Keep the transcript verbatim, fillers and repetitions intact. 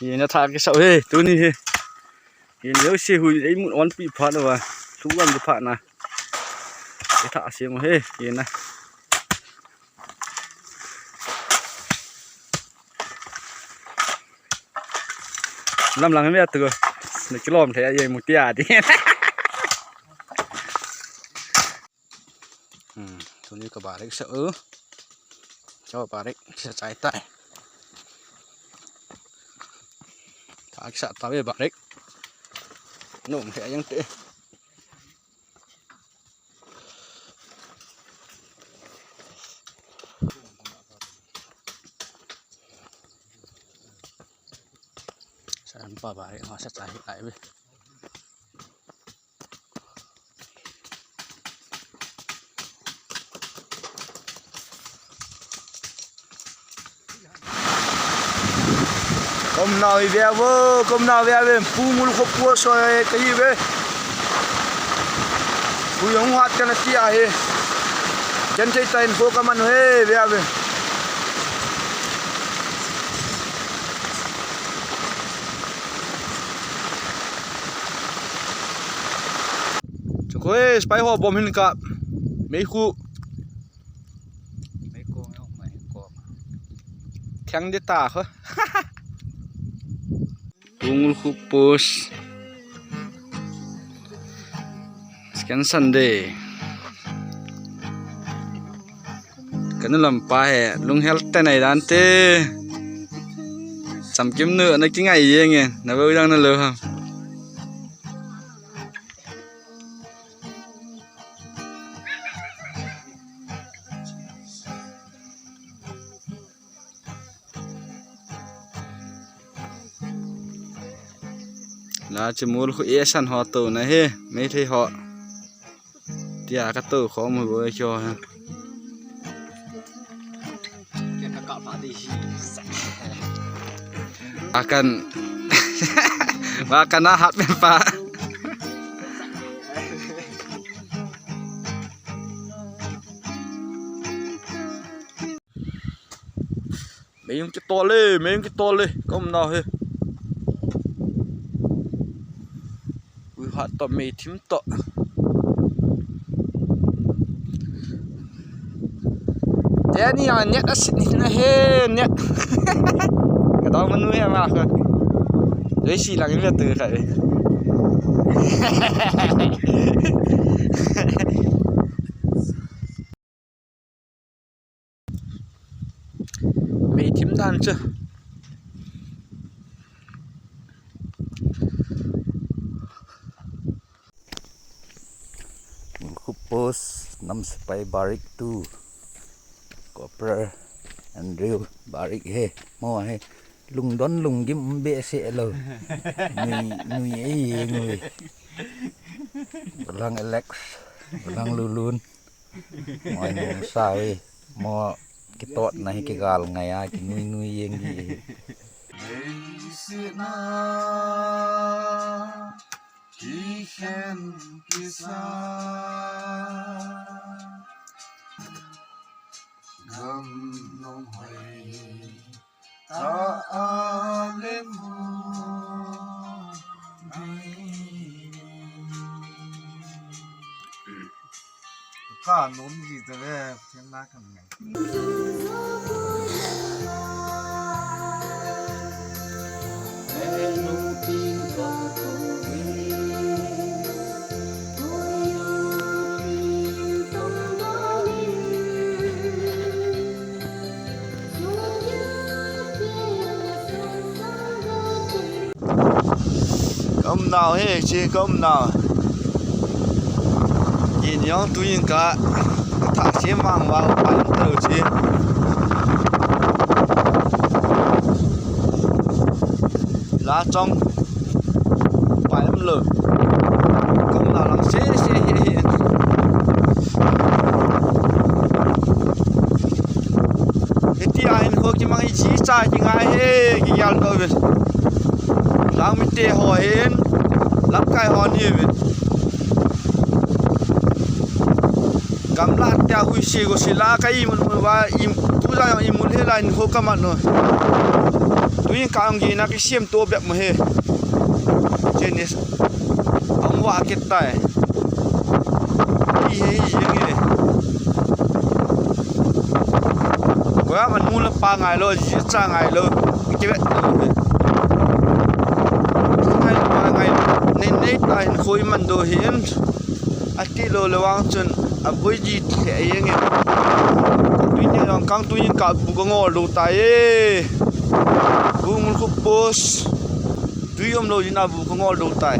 Ina tha kisau he, tuni he. Ina yo se hui, ei mun on pi phat lo va. Thu wan pi phat na. Ei tha se mo he, ina. Lam lang me tu. Na kilom the ye mu tia di. Hmm, tuni ka barik sa u. Cho barik sa chai tai. Tak sa tabe barik. Nung he yang te. Sa pa barik ma sa chai tai be. Kom nau hi ve vo, kom nau ve ve, Pungul kho pu soi ka hi ve. Pu yong hat kana ti a he. Ken te tain kho ka man he ve ve. Chukoi, spy ho bom hin ka. Mei khu. Mei khu, mei khu. Thang de ta kho. Pungul khu post. Second Sunday. Kanu lampa he, lunghel te nai dan te. Chamkim nu, na kingai yeng e, na veu dang na lo ham. La chi mul khu e san ho to na he, Meitei ho. Tia ka to khom ho kyo ha. Akan, akan a hat me pa. Mei jong kitol e, mei jong kitol e, ka um nau hi. Ui, hat toh, mei thim toh. Teni a net a sit ni na he, net. Ka dau manu he ma kha. Dei si lang ni tu kha e. Mei thim dan chu. Khu post nam sepai barik tu. Copper Andrew barik he. Mo he. Lungdon lunggim um behseh lou. Nui, nui ei, nui. Balang Alex, balang Lulun. Mo nung sa e. Mo kitotna hi kigal ngai a, kinui nui jeng hi. Kikhen kisa. Gam nong hoi. Ta a le mu. Ka nom ji te le, ken na kan ngai. Ka um nau he, che ka um nau. Kin jong tu jing ka, ka thah che mang va u pa um tau che. La chong. Pai um lou. Ka um nau lang se se he he. Hitia hin ho kimang i chi cha kingai he, kigel to ve. Lang mite ho hin, lamkai ho ni ve. Gamla tia hui se go se la ka imut mut va, im, tu la jong imut he la in ho ka man no. Tuin ka ang gina kisem to bep mo he. Jenis. Ang wa kit tai. Hi hi hi jeng e. Koya man mu la pa ngai lo, ji cha ngai lo. Ki vet lo he. Ngai pa ngai. Nei nei ta hin khoi man do hin. Ati lo le vang chun a boi ji the jeng e. Tuin jong kang tuin ka bu ka ngol do tai e. Bungul khu post. Tui um lo jin a bu ka ngol do tai.